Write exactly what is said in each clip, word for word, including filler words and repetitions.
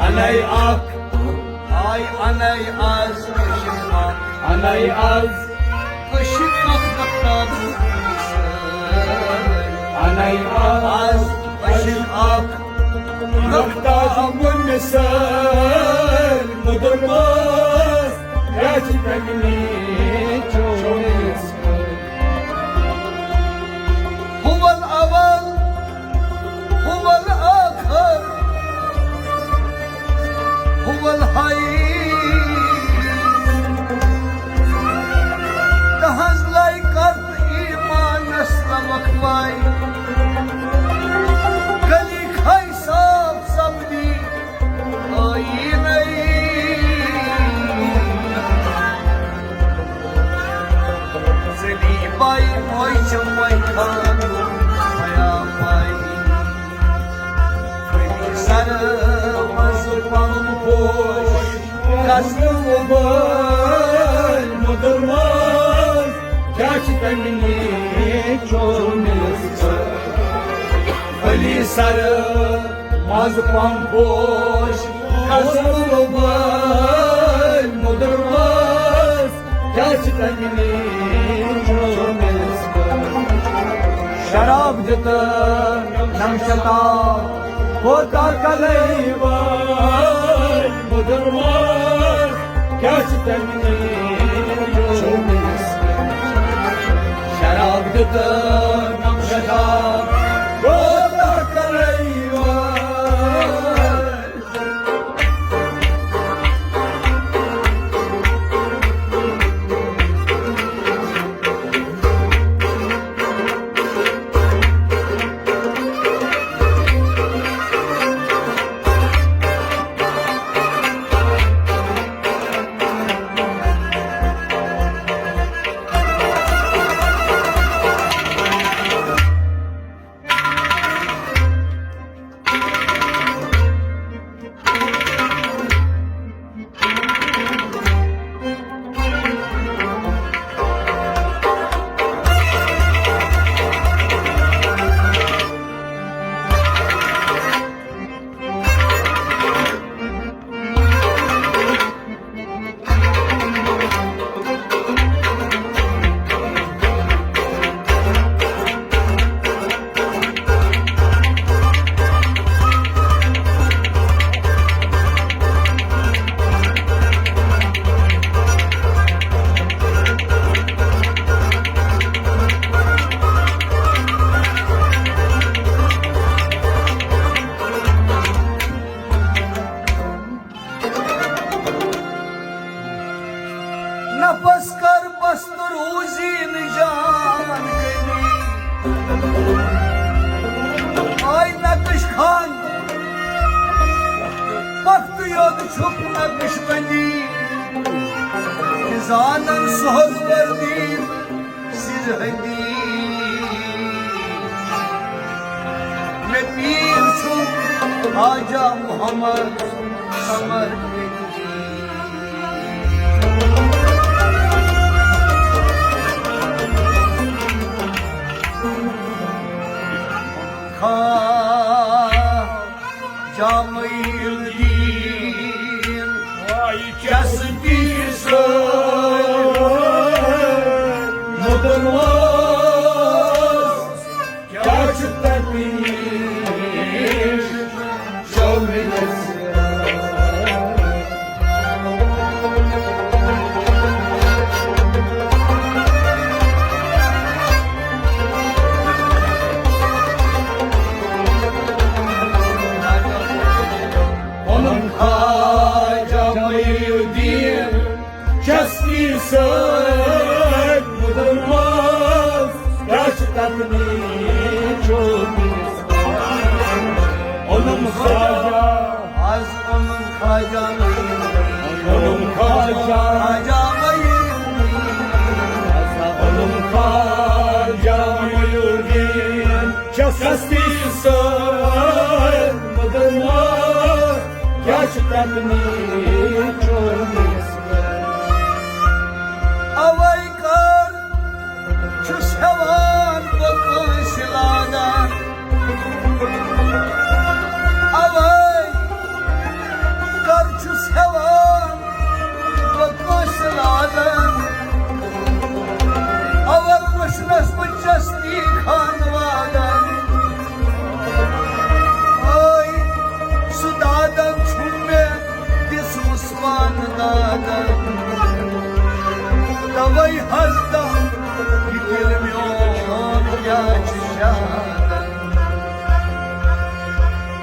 اَنے اکھ، آے اَنے از کٔشیٖر اکھ۔ اَنے از کٔشیٖر اکھ نقطہ۔ اَنے از کٔشیٖر اکھ نقطہ۔ مثال مُدُر ماز، کیٛاہ چھِ تَمہِ نِش؟ هو الأول، هو الآخر، هو الحي۔ تہنٛز لے کرت ایمانس لمک لے، گلی کھے صاف سپدی آئینَے۔ ژٔلی پَے موج چھِ وۄنۍ خانُک حیا پَے۔ کٔمی سرٕ منٛز پَنُن پوش، قصبہٕ وۄبٲلۍ مُدُر ماز، کیٛاہ چھِ تَمہِ نِش چومِس؟ کٔمی سرٕ منٛز پَنُن پوش، قصبہٕ وۄبٲلۍ مُدُر ماز، کیٛاہ چھِ تَمہِ نِش؟ شراب دِتہٕ نم شتاب، کوتاہ کلے وٲلۍ مُدُر ماز، کیٛاہ چھِ تَمہِ نِش؟ شراب دِتہٕ نم شتاب، کوتاہ کلے وٲلۍ۔ نفس کر بس تہٕ روٗزی نہٕ جان کٔمی۔ آے نقش خان، وقتہٕ یوت چھُکھ نقش بندی۔ زانن سہل وردی سِر ہندی۔ مےٚ پیٖر چھُ خواجہ محمد سمرقندی۔ خواجہ معین الدین چستی صٲب مُدُر ماز۔ کیٛاہ چھُ تَمہِ نِش؟ شومِنَس۔ پنُن خواجہ معین الدین چستی صٲب مُدُر ماز، کیٛاہ چھُ تَمہِ نِش؟ اوٚنُم خواجہ، از اوٚنُم خواجہ معین الدین۔ اوٚنُم خواجہ، خواجہ معین الدین۔ اوٚنُم خواجہ معین الدین چستی صٲب مُدُر ماز، کیٛاہ چھُ تَمہِ نِش؟ اوے کر چھُس ہٮ۪وان بہٕ کٲنٛسہِ لاگان،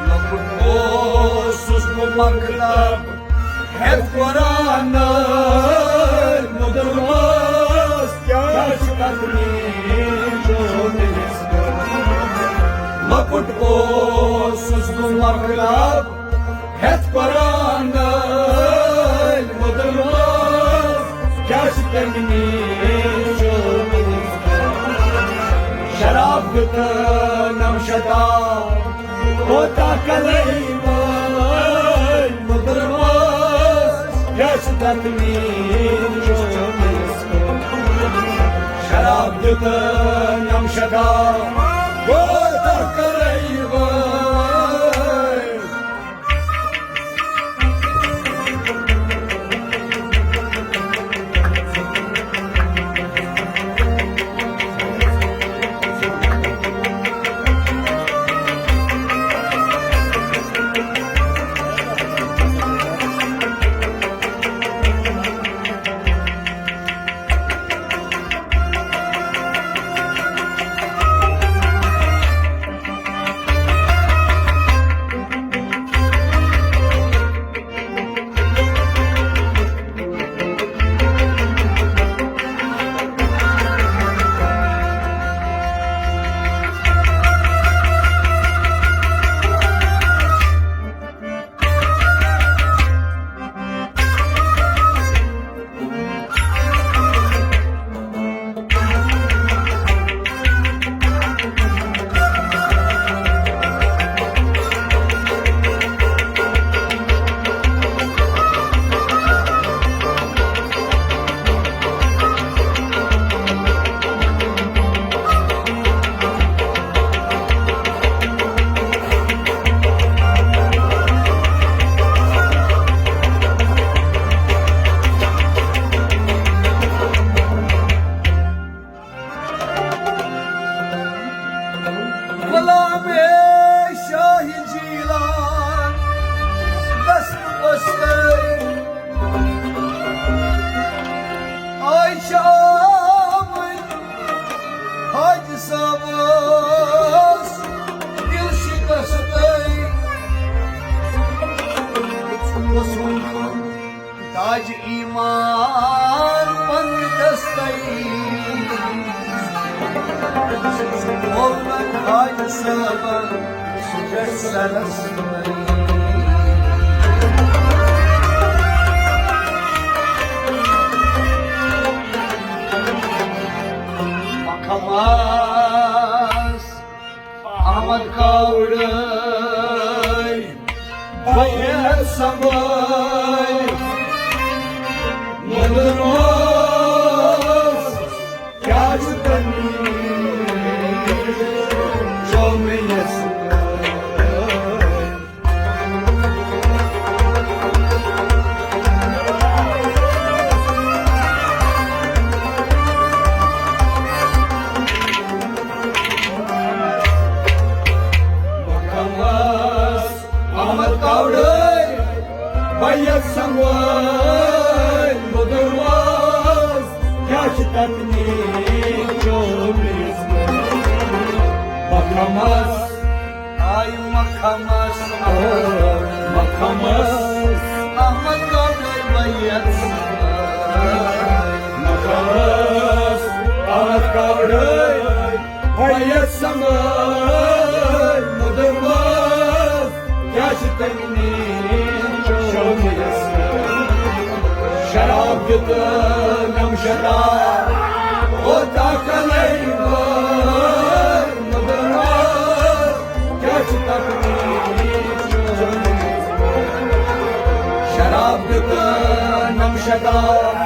لۄکُٹ اوسُس بہٕ مکتب ہٮ۪تھ قرآن، مُدُر اوس کیٛاہ چھُ تَتھ نیٖرِتھ؟ لۄکُٹ اوسُس بہٕ مکتب ہٮ۪تھ قرآن، مُدُر اوس کیٛاہ چھُ تَتھ نیٖرِتھ؟ شراب دیُت نم شتاب، کوتاہ کرے وٲلۍ، مُدُر اوس کیٛاہ چھُ تَتھ نیٖرِتھ؟ شراب دیُت نم شتاب، کوتاہ کرے وٲلۍ۔ غلام شاہ جیلان دست بستر آئی شام حاجی صٲبس دل شکستر۔ قسم تاج ایمان پنجہِ دستَے۔ مولوی حاج صٲبن سُہ گژھِ سرس منٛز۔ مخمس احمد کاوڑے، بہٕ ہٮ۪تھ سنبھٲلِتھ مُدُر اوس کیٛاہ چھُ تَمہِ چومِلِس۔ مخمس احمد کاوڑے، بیعت سنبھٲلۍ مُدُر اوس کیٛاہ چھُ تَتھ نیٖرِتھ؟ مخمس آئی مخمس، مخمس احمد کاوڑے بیعت۔ مخمس احمد کاوڑے بیعت سنبھٲلۍ مُدُر اوس کیٛاہ چھُ تَمہِ نیٖرِتھ؟ شراب دیُت نم شراب، کوتاہ کرے وٲلۍ مُدُر اوس کیٛاہ چھُ تَتھ نیٖرِتھ؟ شراب دیُت نم شراب،